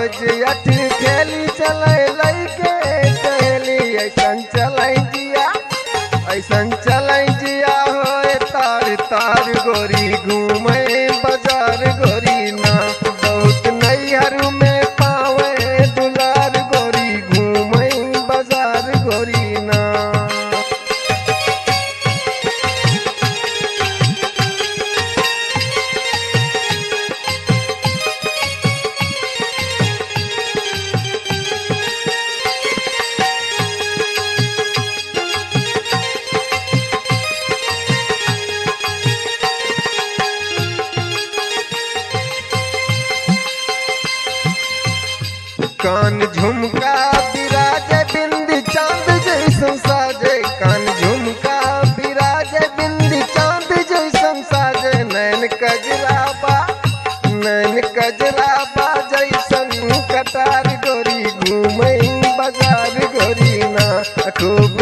रोज अठ खेली चले लैके सहेली। ऐसन चलै जिया, ऐसन चलै जिया होए तार तार गोरी घूमे बाजार गोरी ना। बहुत नैहर में पावे दुलार गोरी घूमे बाजार गोरी ना। कान झुमका बिराजे बिंदी चांद जैसन साजे। कान झुमका बिराजे बिंदी चांद जैसन साजे। नैन कजराबा, नैन कजराबा जैसन कटार गोरी घूमे बाजार गोरी ना। खूब